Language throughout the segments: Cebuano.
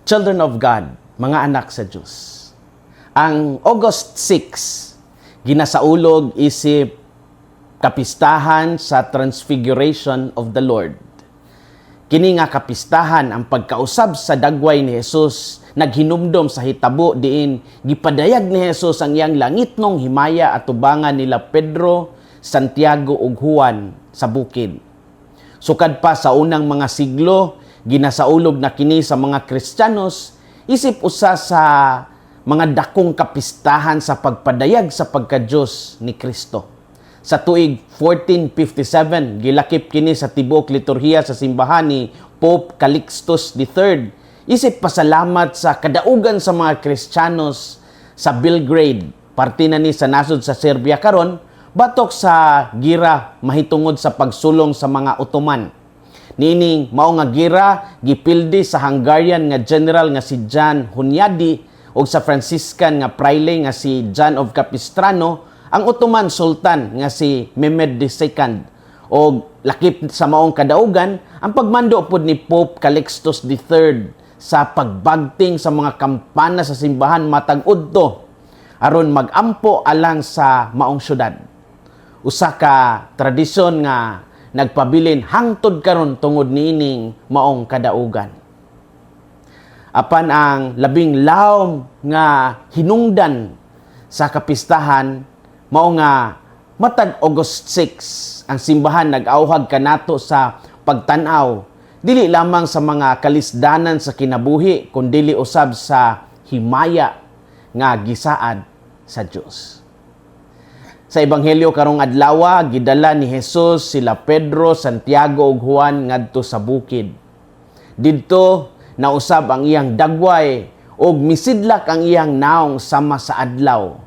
Children of God, mga anak sa Diyos. Ang August 6, ginasaulog isip kapistahan sa Transfiguration of the Lord. Kini nga kapistahan, ang pagkausab sa dagway ni Jesus, naghinumdom sa hitabo diin gipadayag ni Jesus ang iyang langitnong himaya atubangan nila Pedro, Santiago ug Juan sa bukid. Sukad pa sa unang mga siglo, ginasaulog na kini sa mga Kristiyanos isip usa sa mga dakong kapistahan sa pagpadayag sa pagka-Diyos ni Kristo. Sa tuig 1457, gilakip kini sa tibuok liturhiya sa simbahan ni Pope Calixtus III isip pasalamat sa kadaugan sa mga Kristiyanos sa Belgrade, parte na ni sa nasod sa Serbia karon, batok sa gira mahitungod sa pagsulong sa mga Ottoman. Niining mao nga gira gipildi sa Hungarian nga general nga si John Hunyadi ug sa Franciscan nga prayle nga si John of Capistrano ang Ottoman Sultan nga si Mehmed II, og lakip sa maong kadaugan ang pagmando pod ni Pope Calixtus III sa pagbagting sa mga kampana sa simbahan matag udto aron magampo alang sa maong syudad. Usa ka tradisyon nga nagpabilin hangtod karon tungod niining maong kadaugan. Apan ang labing lawom nga hinungdan sa kapistahan mao nga matag August 6, ang simbahan nag-awhag kanato sa pagtan-aw dili lamang sa mga kalisdanan sa kinabuhi kundili usab sa himaya nga gisaad sa Dios. Sa ebanghelyo karong adlaw, gidala ni Jesus sila Pedro, Santiago ug Juan ngadto sa bukid. Didto nausab ang iyang dagway ug misidlak ang iyang naong sama sa adlaw,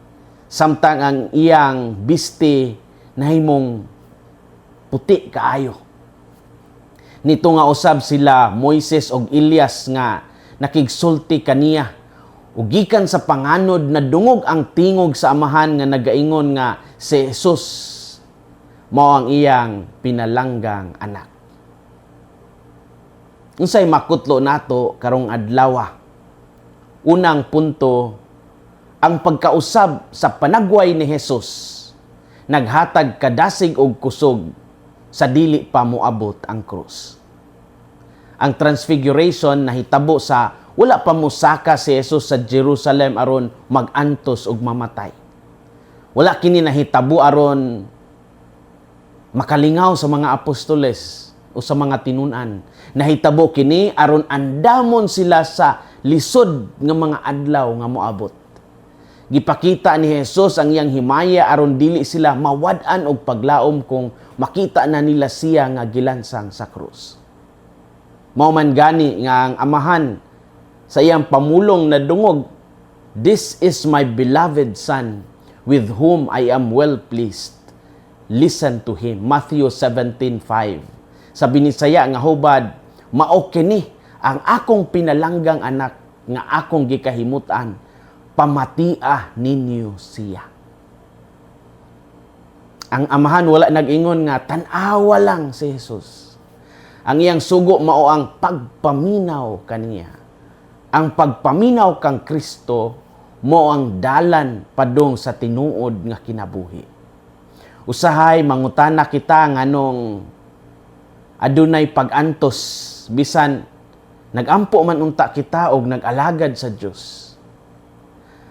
samtang ang iyang bisti nahimong puti kaayo. Nito nga usab sila Moises og Elias nga nakigsulti kaniya. Ug gikan sa panganod nadungog ang tingog sa Amahan nga nagaingon nga si Jesus mao ang iyang pinalanggang anak. Unsay makutlo nato karong adlaw? Unang punto, ang pagkausab sa panagway ni Jesus naghatag kadasig og kusog sa dili pa moabot ang krus. Ang Transfiguration nahitabo sa wala pa mosaka si Jesus sa Jerusalem aron magantos ug mamatay. Wala kini nahitabo aron makalingaw sa mga apostoles o sa mga tinun-an. Nahitabo kini aron andamon sila sa lisod nga mga adlaw nga moabot. Gipakita ni Jesus ang iyang himaya aron dili sila mawad-an og paglaom kung makita na nila siya nga gilansang sa krus. Mao man gani nga ang Amahan sa iyang pamulong nadungog, "This is my beloved Son, with whom I am well pleased. Listen to him." Matthew 17:5. Sa Binisaya nga hubad, "Mao kini ang akong pinalanggang anak nga akong gikahimutan. Pamatia ninyo siya." Ang Amahan wala nag-ingon nga tan-awa lang si Jesus. Ang iyang sugo mao ang pagpaminaw kaniya. Ang pagpaminaw kang Kristo mao ang dalan padung sa tinuod nga kinabuhi. Usahay mangutana kita nganong adunay pag-antos bisan nagampo man unta kita og nag-alagad sa Dios.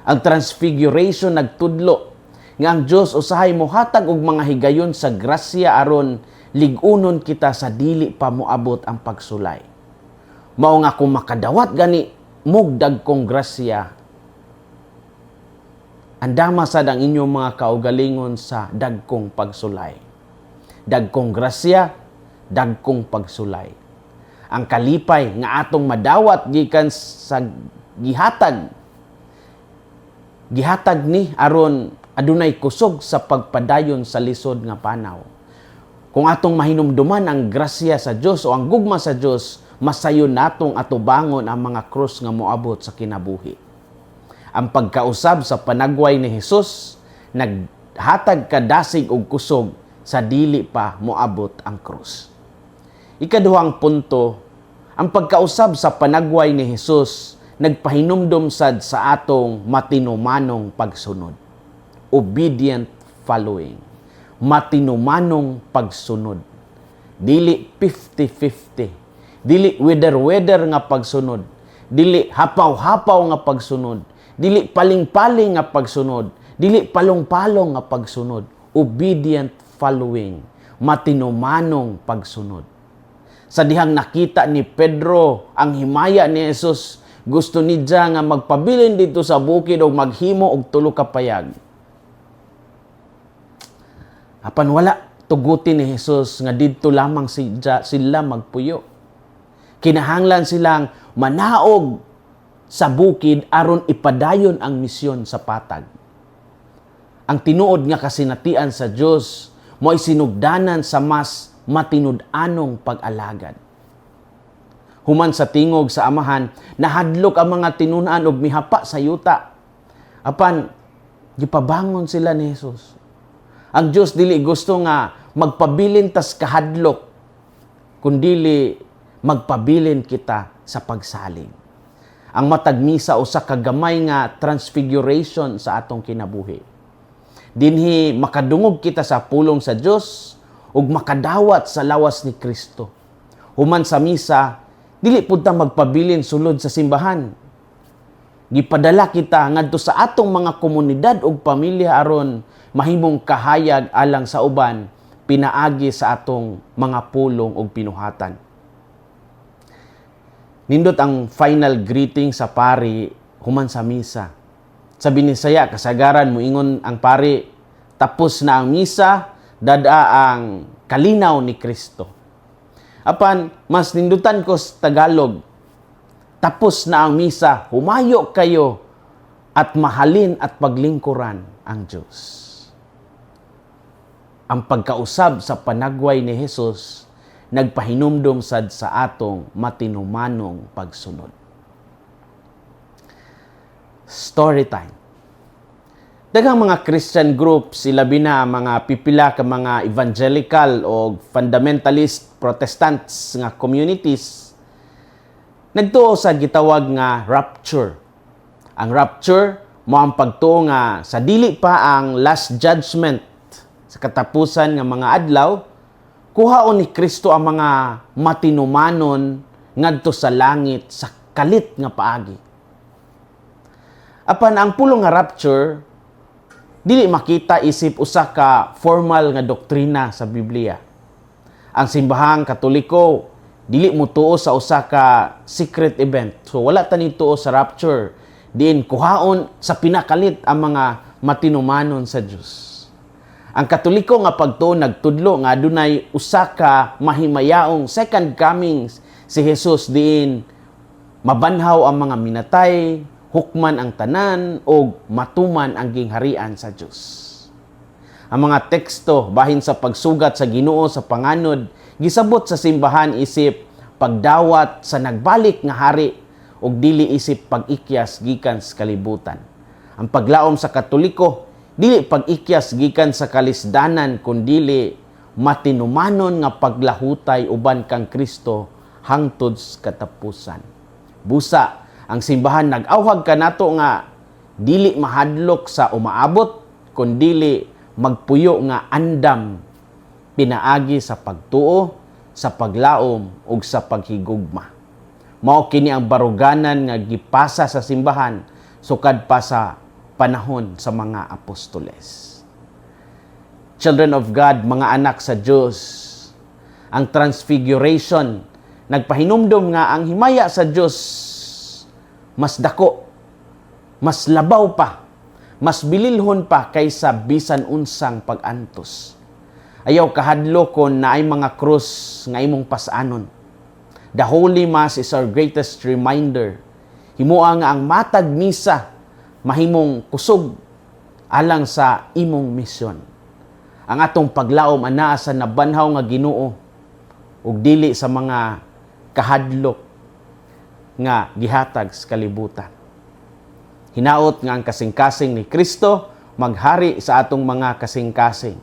Ang Transfiguration nagtudlo nga ang Dios usahay mohatag og mga higayon sa grasya aron lig-unon kita sa dili pa moabot ang pagsulay. Mao nga kung makadawat gani mog dagkong grasya, andama sad ang inyong mga kaugalingon sa dagkong pagsulay. Dagkong grasya, dagkong pagsulay. Ang kalipay nga atong madawat gikan sa gihatag gihatag ni aron adunay kusog sa pagpadayon sa lisod nga panaw. Kung atong mahinumduman ang grasya sa Dios o ang gugma sa Dios, masayon natong atubangon ang mga krus nga moabot sa kinabuhi. Ang pagkausab sa panagway ni Jesus naghatag kadasig og kusog sa dili pa moabot ang krus. Ikaduhang punto, ang pagkausab sa panagway ni Jesus nagpahinumdom sad sa atong matinumanong pagsunod. Obedient following. Matinumanong pagsunod. Dili 50-50. Dili whether-whether nga pagsunod. Dili hapaw-hapaw nga pagsunod. Dili paling-paling nga pagsunod. Dili palong-palong nga pagsunod. Obedient following. Matinumanong pagsunod. Sa dihang nakita ni Pedro ang himaya ni Jesus, gusto niya nga magpabilin didto sa bukid o maghimo og tulo ka payag. Apan wala tuguti ni Jesus nga didto lamang sila magpuyo. Kinahanglan silang manaog sa bukid aron ipadayon ang misyon sa patag. Ang tinuod nga kasinatian sa Dios mo'y sinugdanan sa mas matinud-anong pag-alagad. Human sa tingog sa Amahan, nahadlok ang mga tinun-an og mihapa sa yuta. Apan gipabangon sila ni Jesus. Ang Dios dili gusto nga magpabilin tas kahadlok, kundili magpabilin kita sa pagsalig. Ang matag misa usa ka gamay nga transfiguration sa atong kinabuhi. Dinhi makadungog kita sa pulong sa Dios ug makadawat sa lawas ni Kristo. Human sa misa, dili pud ta magpabilin sulod sa simbahan. Gipadala kita ngadto sa atong mga komunidad ug pamilya aron mahimong kahayag alang sa uban pinaagi sa atong mga pulong ug pinuhatan. Nindot ang final greeting sa pari human sa misa. Sa Binisaya, kasagaran muingon ang pari, "Tapos na ang misa, dad-a ang kalinaw ni Kristo." Apan mas nindutan ko sa Tagalog, "Tapos na ang misa, humayo kayo at mahalin at paglingkuran ang Diyos." Ang pagkausab sa panagway ni Jesus nagpahinumdum sad sa atong matinumanong pagsunod. Story time. Daghang mga Christian groups, ilabi na mga pipila ka mga evangelical o fundamentalist Protestants nga communities, nagtuo sa gitawag nga rapture. Ang rapture mao ang pagtuo nga sa dili pa ang last judgment sa katapusan nga mga adlaw, kuhaon ni Kristo ang mga matinumanon ngadto sa langit sa kalit nga paagi. Apan ang pulong nga rapture dili makita isip usa ka formal nga doktrina sa Biblia. Ang Simbahang Katoliko dili motuo sa usa ka secret event. So wala ta nituo sa rapture diin kuhaon sa pinakalit ang mga matinumanon sa Dios. Ang Katoliko nga pagtuo nagtudlo nga adunay usa ka mahimayaong second coming si Jesus diin mabanhaw ang mga minatay, hukman ang tanan o matuman ang gingharian sa Dios. Ang mga teksto bahin sa pagsugat sa Ginoo sa panganod gisabot sa simbahan isip pagdawat sa nagbalik nga hari ug dili isip pag-ikyas gikan sa kalibutan. Ang paglaom sa Katoliko dili pag-ikyas gikan sa kalisdanan, kundili matinumanon nga paglahutay uban kang Kristo hangtod sa katapusan. Busa, ang simbahan nag-awhag kanato nga dili mahadlok sa umaabot, kundili magpuyo nga andam pinaagi sa pagtuo, sa paglaom ug sa paghigugma. Mao kini ang baruganan nga gipasa sa simbahan sukad pa sa panahon sa mga apostoles. Children of God, mga anak sa Dios, ang transfiguration nagpahinumdom nga ang himaya sa Dios mas dako, mas labaw pa, mas bililhon pa kaysa bisan unsang pag-antos. Ayaw kahadlok kon naay mga krus nga imong pasanon. The Holy Mass is our greatest reminder. Himoa nga ang matag misa mahimong kusog alang sa imong misyon. Ang atong paglaom anaa sa nabanhaw nga Ginoo ug dili sa mga kahadlok nga gihatag sa kalibutan. Hinaot nga ang kasing-kasing ni Kristo maghari sa atong mga kasing-kasing.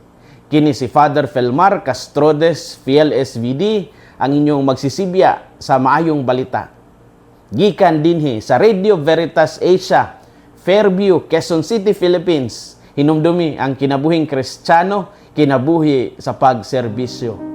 Kini si Father Felmar Castrodes, FLSVD, ang inyong magsisibya sa maayong balita. Gikan dinhi sa Radio Veritas Asia, Fairview, Quezon City, Philippines. Hinumdumi ang kinabuhing Kristiyano, kinabuhi sa pagserbisyo.